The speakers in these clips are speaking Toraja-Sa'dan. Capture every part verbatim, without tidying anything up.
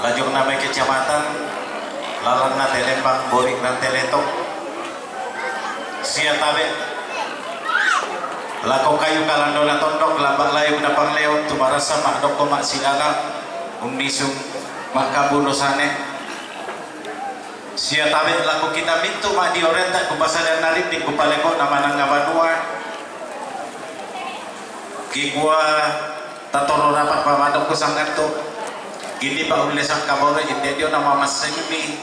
Lajunna mai kecamatan, lalanna Telembang, Bori, Rante Letong. Sia tabe' lako kayu kalandona tondok, lamba' layung na pangleon, tu marasa ma'dokko ma'silalang, unnisung ma'kambuno sane. Sia tabe' lako kita mintu' ma'diorenta, kupasadanna rinding, kupaleko'na manangnga banua. Kikua tatoro rapa' pamadokko sangatto. Kini pa ulle sangka bore inde dio na mamassemmi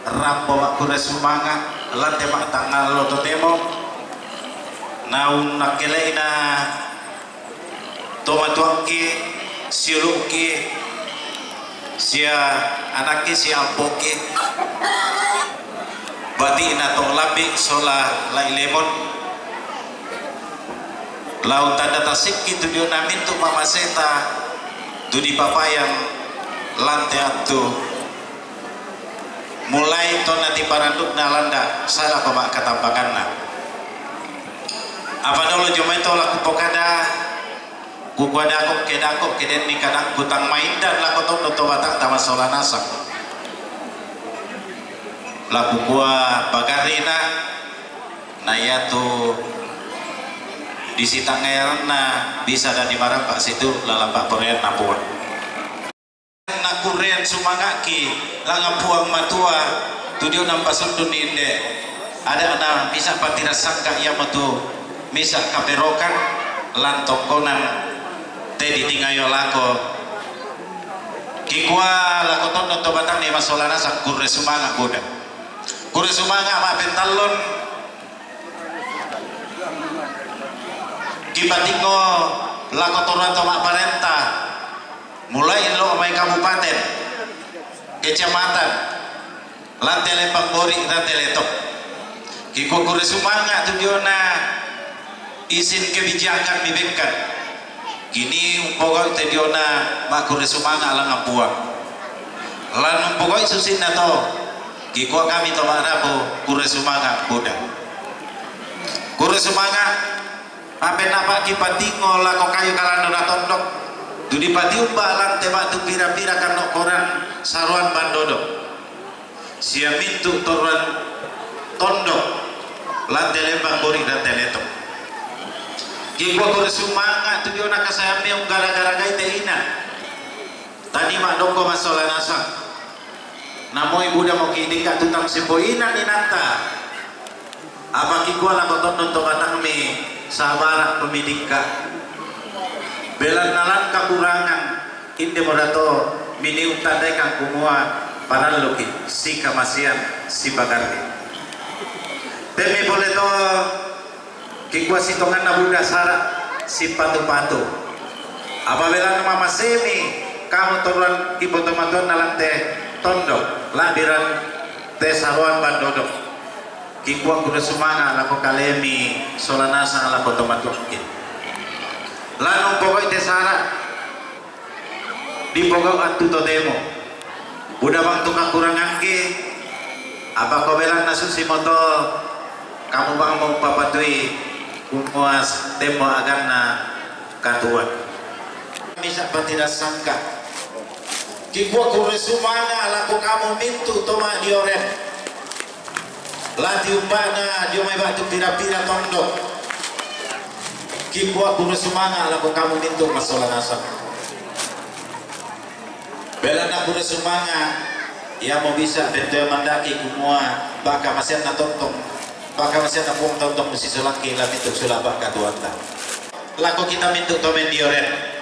rampo makkure sumanga' lante ma'tangallo totemo. Naung nakkeleina tomatuakki, siulu'ki, sia anakki, sia ampo'ki. Bati'na to lambi' sola lai lemon. Lao tanda tasikki tu diona mintu' mamaseta tu dipapayang lante attu. Mulai tonna tiparandu'na landa' salako ma'katambakanna. Apa dolo jomai tola kupokada, kukua dako' ke dako' ke denni kadangku tang maindan lako tondok to batang tama sola nasang. La kukua pagarrina, na iatu disitangngaeranna bisa dadi marappa' situ lalang pa'poraianna Puang. Nakkurreang sumanga'ki langngan Puang Matua tu diona mpasundunni inde. Ada'na misa' patirassangka iamotu misa' kaperokan lan tongkonan te ditingayo lako. Kikua lako tondok to batang ni masola nasang kurre sumanga' buda. Kurre sumanga' ma'pentallon. Kipatingo lako toruang to ma'parenta, mulai lo mai kabupaten, kecamatan, lante Lembang, Bori, lante Letong. Kikua kurre sumanga' tu diona isin kebijakan mibekkan. Kini umpogau te diona makurre sumanga' langngan Puang. Lan umpogau susinna to, kikua kami to ma'rapu kurre sumanga' buda. Kurre sumanga', ma'pennapa'ki patingo lako kayu kalandona tondok, tu dipatiumba lante batu pira-pira kanno koran saroan bandodo. Sia mintu' toruan tondok lante Lembang, Bori, lante Letong. Kikua kurre sumanga' tu diona kasaeammi unggara-garagai te ina. Tani ma'dokko masola nasang. Namoi buda moki dikka tu tang sipoinan inanta. Apa kikua lako tondok to batangmi, sabara' mami dikka. Belanna lan kakurangan, inde morato mini untandaikan kumua paralluki sikamasean sipagarri. Temmi pole to kikua sitonganna buda sara' sipatu-patu. Apa belanna mamasemi kamu toruan kipotomatuanna lante tondok, la'biran te saroan bandodo. Kikua kurre sumanga' lako kalemi sola nasang lako tomatuakki. Lan umpogau'i te sara' dipogau' attu totemo. Buda bang tu kakurangangki, apa ko belanna susimoto kamu bang mumpapatui kumua temmo aganna katuoan. Misa' patirassangka. Kikua kurre sumanga' lako kamu mintu' to ma'dioren. La tiumba'na dio mai batu pira-pira tondok. Kikua kurre sumanga' lako kamu mintu' masola nasang. Belanna kurre sumanga', iamo bisa pentoe mandaki kumua, pakamaseanna tontong, pakamaseanna Puang tontong musisolangki la mintu' sula' pakkatuoanta. Lako kita mintu' to mendioren.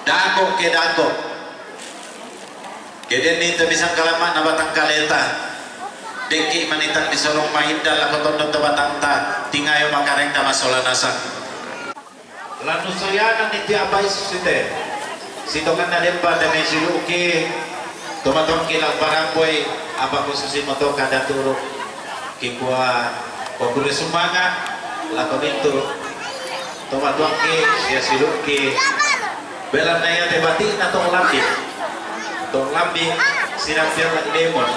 Dako' ke dako'. Ke denni te misang kalama'na batang kaleta. De'ki manitang disolong mainda lako tondok to batangta, tingayo makarengka masola nasang. Lanu soyananni ti apa isu site. Sitonganna dempa te mesiluki, tomatoangki la paramboi, apa ko susi moto kada turu. Kikua, ko kurre sumanga' lako mintu' tomatuangki sia siluki. Belanna iate bati'na to lambi'. To lambi' sinampeang lemon.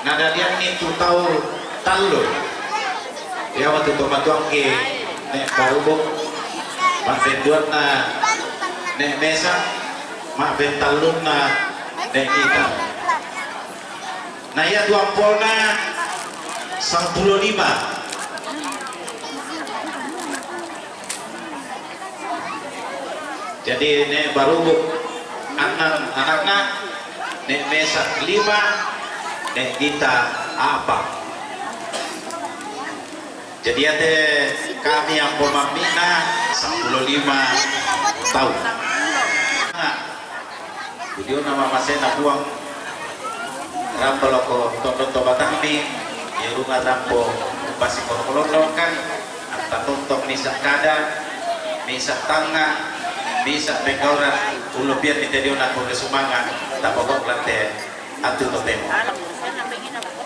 Nadadianni tu tau tallu. Iamo tu tomatuangki ne' Barubung. Ma'penduanna ne' Mesang. Ma'bentallunna de' kita. Na iya duampolna sangpulo lima. Jadi ne' barubuk annang anakna, ne' mesa' lima, ne' kita apa. Jadi ate kami ampo mammi'na sangpulo lima taung. Budiona mamasena Puang, rampo lako tondo to batangmi, irunga rampo pasi kolong-kolong kan, anta tontong misa' kada, misa' tangnga, misa' penggauran, ullo pian ni tediona ko kesumanga, tapogok latte atu to temo.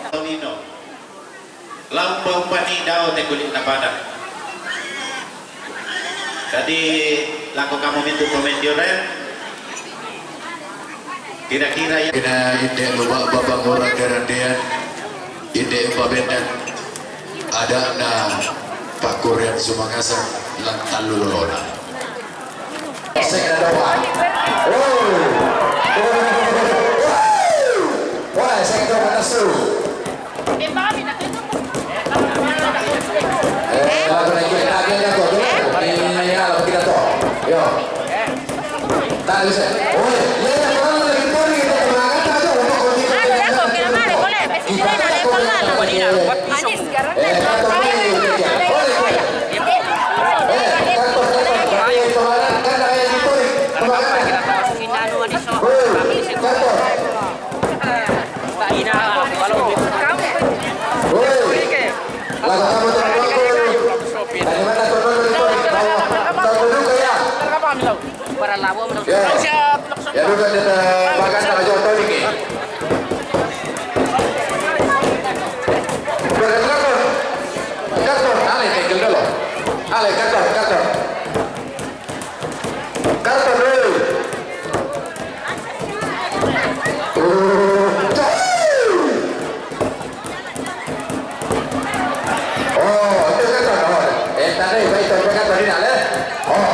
Tonino. Laumpa-umpani dao te kuli'na padang. Jadi, lako kamu mintu pemain dioren, kira-kira ya. Ina inde luba babang orang garandean, inde babendan. Ada'na pakkorean sumangasang lan tallu lolona. Sekda doa. Woi. Woi, sekda doa nasu. Eh, lagu lagi, lagi, lagi, lagi. Ini, ini, kalau kita tuh. Yo. Tak bisa. Woi, ya, ya, kalau lagi tuh, kita berangkat aja untuk kunci. Ada, ada, kira mana? Boleh, besok kita ada, ada, ada. Manis, garam. Eh, Ya, ya, bukan kita makan sama John Tony ni. Bukan karton. Karton, ale, tegel dulu. Ale, karton, karton. Karton dulu. Oh, itu kan, oh. Eh, tadi baik, itu kan tadi, nah, eh. Oh.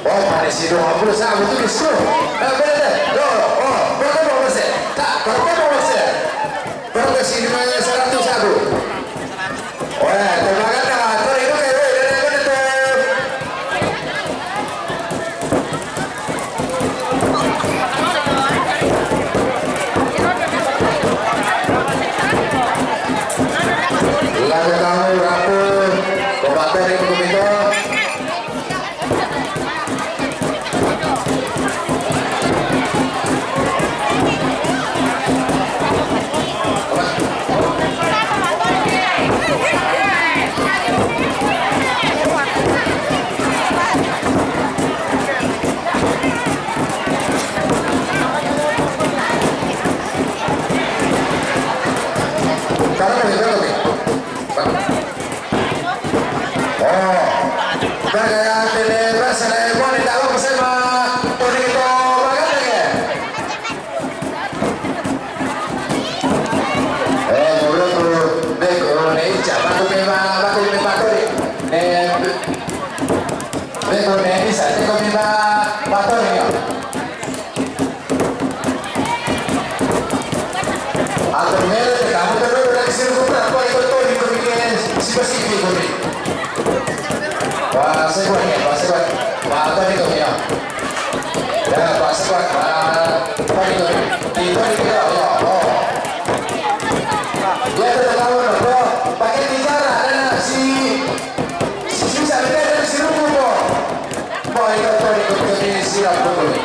Oh, pada si dua puluh satu itu disuruh. Nah, beda deh. Loh, oh, berapa persen? Tak, berapa persen? Berapa sih, lima seratus satu? Oh, ya, terima kasih, Mas. Sorry, itu kayak, weh, dari mana tuh? Laga kamu rampung, pembantu yang begitu. Oh, perché te ne passa le buone da come se ma torni che to magari che. Eh, mulut tu, beko ne ica, aku memang, aku memang tu. Eh, beko ne ica, aku memang motor ni. Antonio, te kamu terus dari sini, aku tak tahu itu, itu, itu, itu, si Pasifik, itu. Wah, saya kuat ya, wah, saya kuat. Wah, apa itu, ya? Ya, wah, saya kuat. Wah, apa itu? Itu, itu, ya, ya, oh. Dia tetap tahu, bro. Pakai bicara, ada si, si susah, ada si ruku, bro. Poi dottore, dottore, si racconta.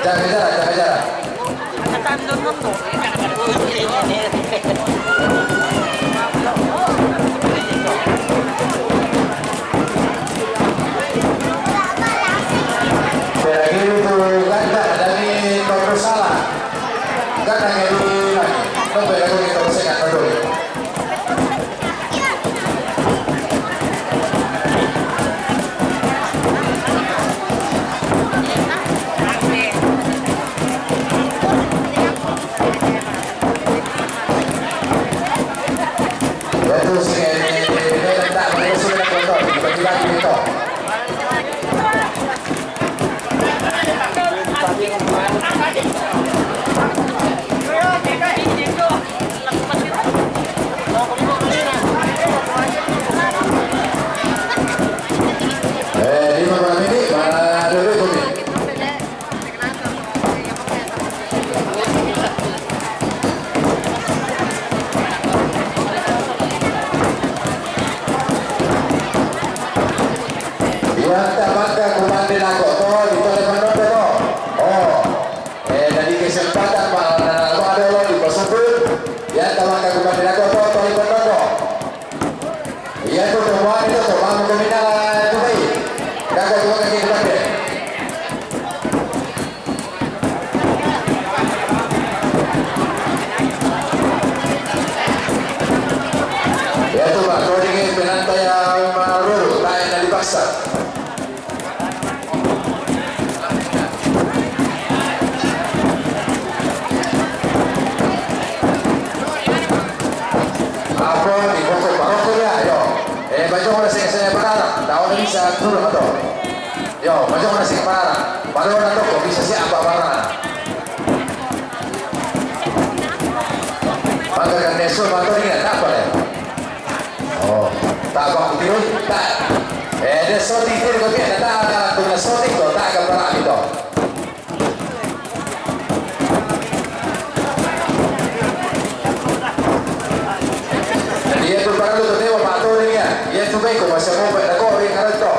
Jaga jarak, jaga jarak. Pero gini tu ganda dari Toko Salah. Ganda dari lagi. Sampai aku kita bersengak betul. Eh, lima belas menit, mana dulu tu ni? Iya, tak makan kuman di nako to, di tole manondo to. Oh. Eh, jadi kesempatan, Pak, anak-anak, ada lo di Pasubun. Iya, tak makan kuman di nako to, tole manondo. Iya, tu, tu, mau itu, tu, mau ke mina lah, tu, baik. Dah, dah, tu, kaki kuman deh. Iya, tu, Pak, kau dingin, penantai, ah, Umar Ruru, tak enak dipaksa. Apa ni, pokok baroko dia, yo. Eh, baju orang sing saya parara, tahu ni bisa turun atau? Yo, baju orang sing parara, baru orang toko bisa siap apa parara. Maka kan dia suruh motor ni, tak apa deh. Oh, tak apa, aku tiru, tak. Eh, dia shooting, tiru, tapi tak, tak, tak, tu nak shooting tu, tak akan parah gitu. Iya tu, parah tu, tu, tengok, Pak Tony ya. Iya tu, baik, kau masih mau buat lagu, dia kata tu.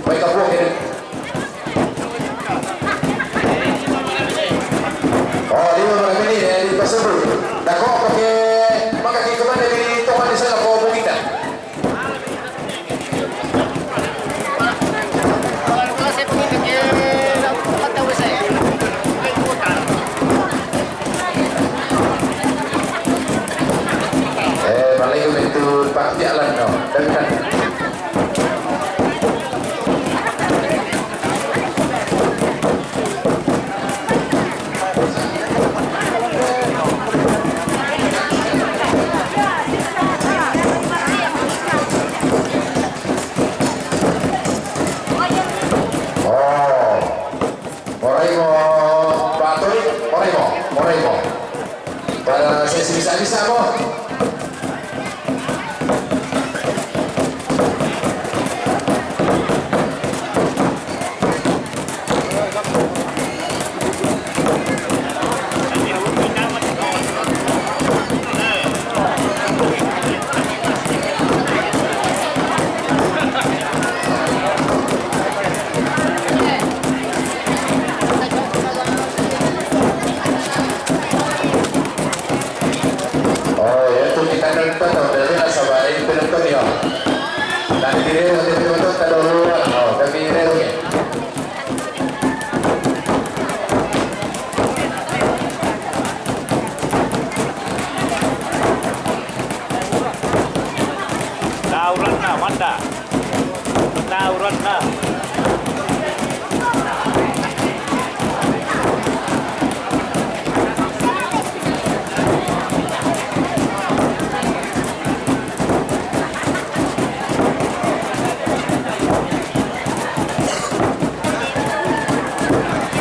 Baik, kau buat ini. Oh, lima belas minit, eh, di Pasar Baru. Dah kau pakai, pakai ke mana di tempat di sana, kau bukit dah? Eh, malah itu Pak Jalan, no. Tapi kan Oh. Moraimo, Pak Tony, moraimo, moraimo. Para sesi bisa-bisa mo. Oh, ya tu kita nonton, no, berarti nak sabar, eh, penonton ya. Nanti dia nanti penonton tak ada orang, oh, tapi dia okey. Tauran na, mata. Tauran na.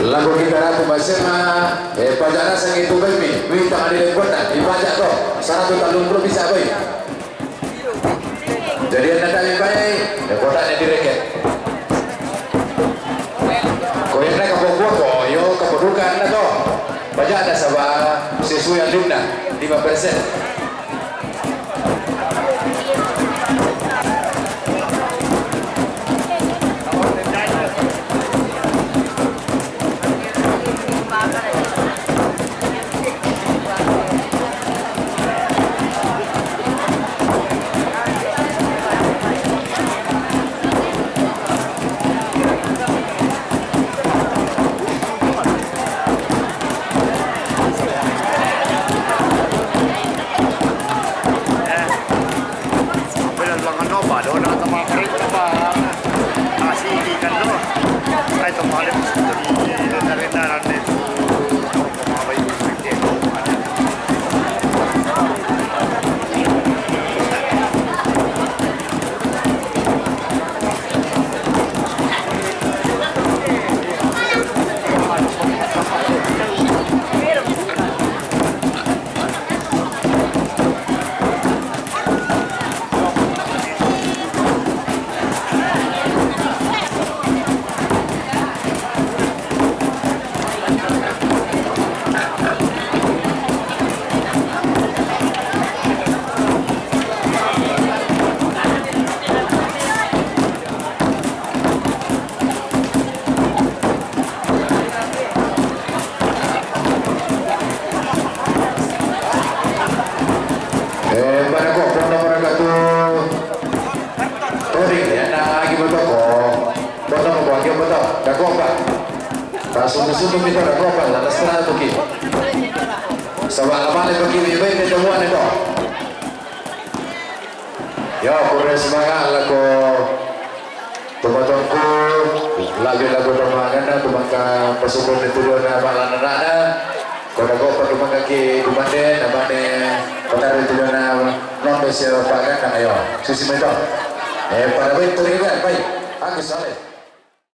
Lagu kita ratu basema, eh, pajak rasa ngitu baik ni. Wih, tak ada yang kuat, tak? Di pajak tu, seratus telung puluh bisa, boy. Jadi, anda tak baik, eh, kuat tak, dia direct, eh? Pernah kapokuah ko, yo kapodukan na to. Baja da saba sesuai alim na, lima persen. Eh, para ko, pondo para katu. Tori, ya, na agi betul ko. Pondo ko agi betul. Dakopa. Pasu susu mito dakopa, la strada tuki. Sabala male tuki, mi bai temuan itu. Yo, kure semangat la ko. Tumatangku, labi lagu pamaganna, tumangka pasukun ni tuduh na bala nanana. Koda gopa tumangka ki dumande, na bane patar ni tuduh na nondo sia paganna ayo. Susi meto. Eh, pada baik, terikat, baik. Aku saleh.